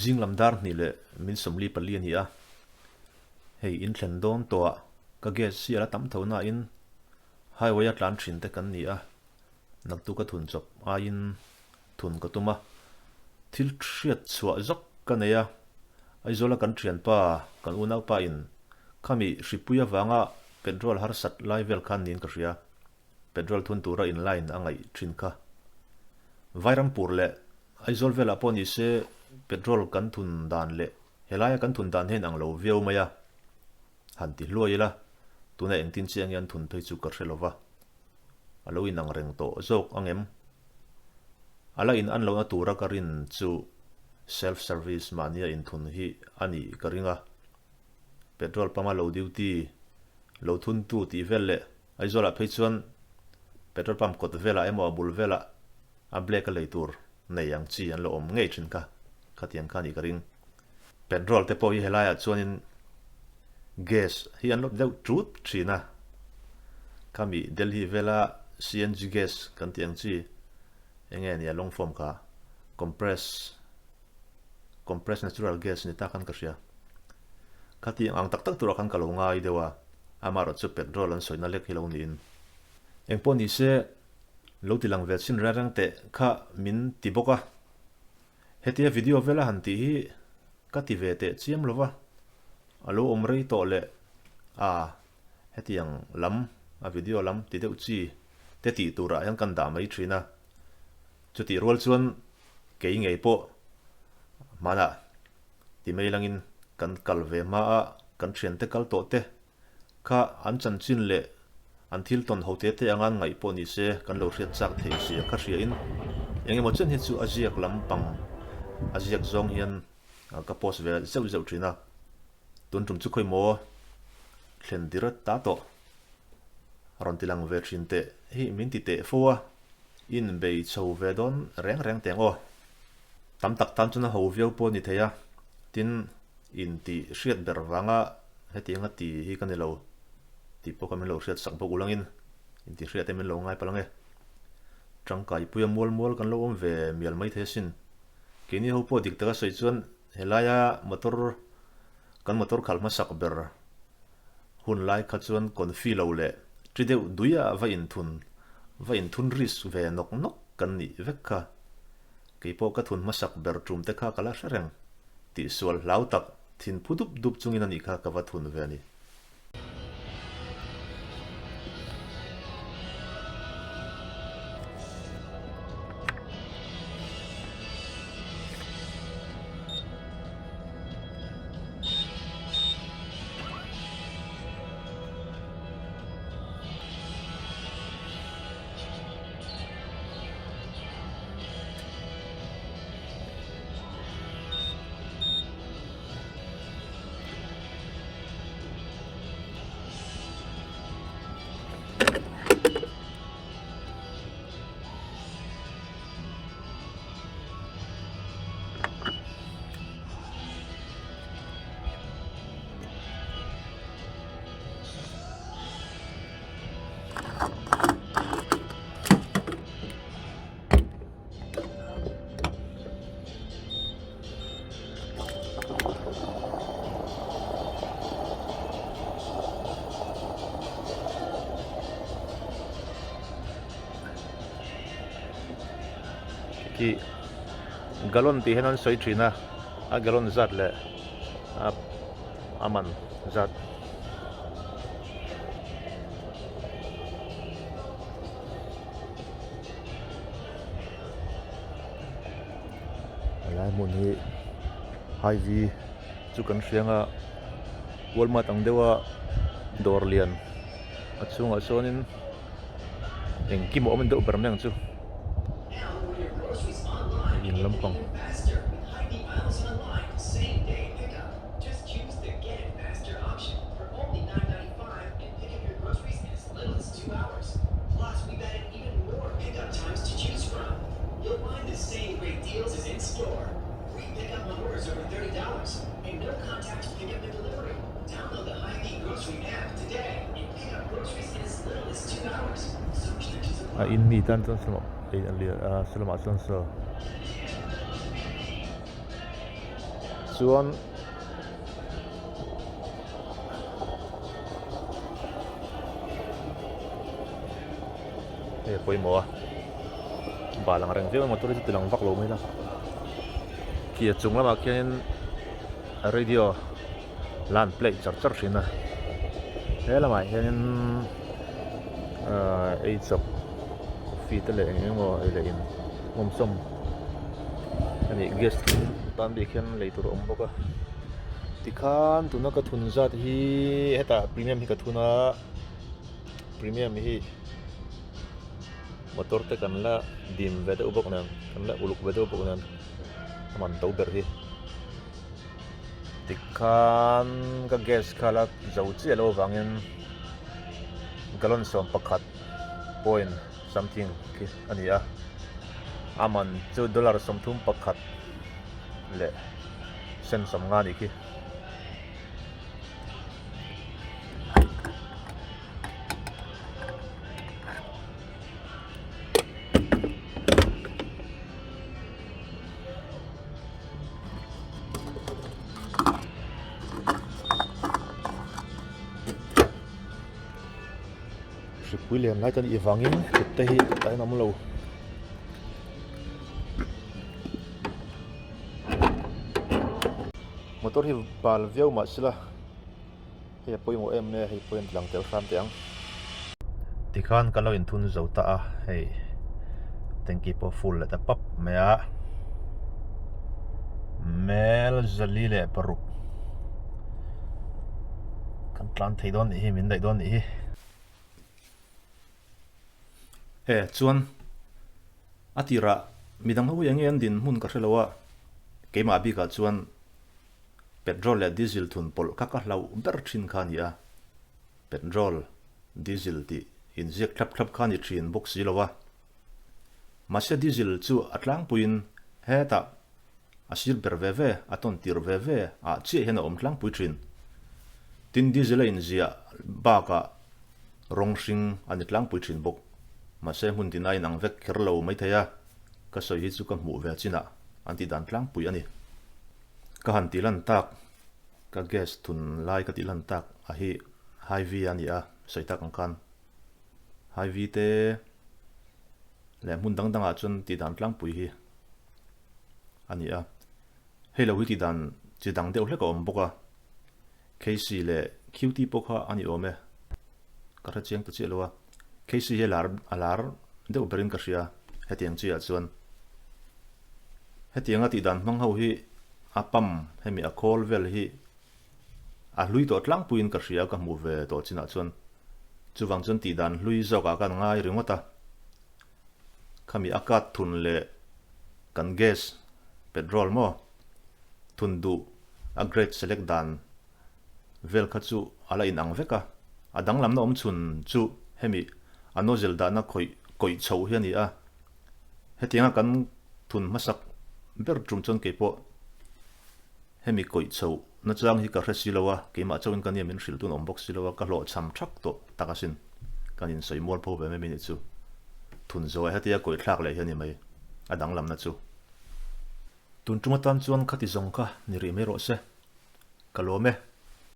Zing lam dar hnih leh min 44 a ni a, hei in thlen dawn tawhah ka gas hi a la tam tho nain highway a tlan thin te kan ni a, naktuk a thun chawp aiin thun ka tum a, thil hriat chhuah zawk ka nei a, Aizawla kan thianpa kan unaupa in khami hripui avanga petrol harsat lai vel khan niin ka hria. Petrol thun tura in line a ngaih thin kha. Vairampur leh Aizawl velah pawh ni se petrol kan thun dan leh helaia kan thun dan hian ang lo viau mai a. Han ti hluai ila, tuna engtin chiang hian thun phei chu ka hre lova. A lo inang reng tawh zawk ang em? A la in an lohna tura ka rin chu self service mahnia inthun hi a nih ka ring a. Petrol pump a lo duty lo thuntu tih vel leh Aizawlah phei chuan petrol pump kawt velah emaw a bul velah a black a lei tur nei ang chi an lo awm ngei thin kha, khatiang kha a nih ka ring. Petrol te pawh hi helaiah chuanin gas hi an lo deuh tut thin a, khami Delhi vela CNG gas kan tih ang chi eng nge nia long form kha compress compress natural gas ni ta khan ka hria. Khatiang ang tak tak turah khan ka lo ngai deuh a. Amaherawh chu petrol an sawina lek hi lo niin. Engpawh ni se, lo ti lang ve chin reng reng teh kha min ti bawk a. Hetia video vela han tih hi ka ti ve teh chiam lo va, a lo awm rei tawh leh a hetiang lam a video lam ti deuh chi te tih turah hian kan dah mai thin a. Chutih rual chuan kei ngei pawh hmanah Ti mai langin kan kal ve hma a, kan thiante kal tawh te kha an chanchin leh an thil tawn ho te te anga ngaih pawh ni se kan lo hriat chak thei zia kha hria in eng emaw chen hi chu a ziak lampang a ziak zawng hian ka post ve zeuh zeuh thin a, tun tum chu khawi maw thlen dir ta tawh rawn ti lang ve thin teh hi min ti teh fo a, in bei chho ve dawn reng reng teng aw. Tam tak tan chuan a ho viau pawh a ni thei a, tin intih hriat ber vanga hetianga ti hi ka ni lo tih pawh kha min lo hriat sak bawk ulangin intih hriat te min lo ngai palh ang e. Tangkaipuia mual mual kan lo awm ve mial mai thei asin. Keini ho pawh dik taka sawi chuan helaia motor kan motor khalh hmasak ber hun lai kha chuan confi lo leh ṭi deuh duia va inthun va inthun risk ve nawk nawk kan nih vek kha. Kei pawh ka thun hmasak ber tum te kha ka la hre reng. Tihsual hlau tak, thin phu dup dup chungin a nih kha ka va thun ve a ni. Khi gallon tih hian an sawi thin a a gallon zat leh a a man zat. Helai hmun hi Hy-Vee chu kan hria anga Walmart ang deuha dawr lian a chhungah sawnin engkim a awm deuh ber mai ang chu in lampang. A in mi tan chuan saw ei a lian a saw lamah chuan saw. Chuan hei a pawimawh a, bal ang reng viau a motor hi chu ti lang vak lo mai la. Khi a chung lamah khianin radio la an play char char thin a, he lamah hianin ahh ei chawp coffee te leh eng eng emaw ei leh in hmawmsawm a nih gas tan bik hian lei tur a awm bawk a tikhan tuna ka thun zat hi hetah premium hi ka thun a premium hi motor te kan la dim ve deuh bawk nen kan la uluk ve deuh bawk nen a man to ber hi. Tikhan ka gas kha la zo chiah loh avangin gallon 11 point something khi a ni a, a man chu dollar 31 leh cent 50 a nih khi. Hripui lian lai te anih vangin kut te hi a inawm lo. Motor hi bal viau mah sela. Hei a pawimawh em mai a, hei pawh hian lang tel hram teh ang. Tikhan kan lo inthun zo ta a, hei tanky pawh full leh ta pap mai a. Mel 406 kan tlan thei dawn nih hi, min daih dawn nih hi. E chuan a tirah midang ho hi eng nge an dinhmun ka hre lo a, keimah bikah chuan Petrol leh diesel thun pawlh kha ka hlauh ber thin kha a ni a, petrol, diesel tih inziak thlap thlap kha a ni thin bawk si lo a. Mahse diesel chu a tlangpuiin hetah a sir ber ve ve, a tawn tir ve ve ah chiah hian a awm tlangpui thin. Tin diesel a inziah bakah rawng hring a ni tlangpui thin bawk. Mahse hmun tina inang vek kher lo maithei a, ka sawi hi chu ka hmuh ve chinah an tih dan tlangpui a ni. Ka han tih lan tak, ka gas thun lai ka tih lan tak a hi Hy-Vee a ni a, sawi tak ang khan Hy-Vee te leh hmun dang dangah chuan tih dan tlangpui hi a ni a. Hei lo hi tih dan chi dang deuh hlek a awm bawk a, KC leh QT pawh kha a ni awm e, ka hre chiang ta chiah lo a, KC hi a lar a lar deuh berin ka hria hetiang chiah chuan. Hetianga tih dan hmang ho hi a pump hemi a khawl vel hi a hlui tawh tlangpuiin ka hria ka hmuh ve tawh chinah chuan chuvang chuan tih dan hlui zawkah khan ngai ringawt a, khami a kat thun leh kan gas petrol maw thun duh a grade select dan vel kha chu a la inang vek a, a danglamna awm chhun chu hemi a nozzle dahna khawih kawih chhoh hi a ni a. Hetianga kan thun hmasak ber tum chuan keipawh hemi kawih chhoh nachang hi ka hre si lo a, keimah chauhin ka nia min hrilh tun awm bawk si lo a, ka hlawhchham thak tawh tak asin. Kan insawi mual pho ve mai mai nih chu. Thun zawh ah hetia kawih thlak leh hi a ni mai, a danglamna chu. Tun tum atan chuan khati zawng kha ni rih mai rawh se. Ka lawm e.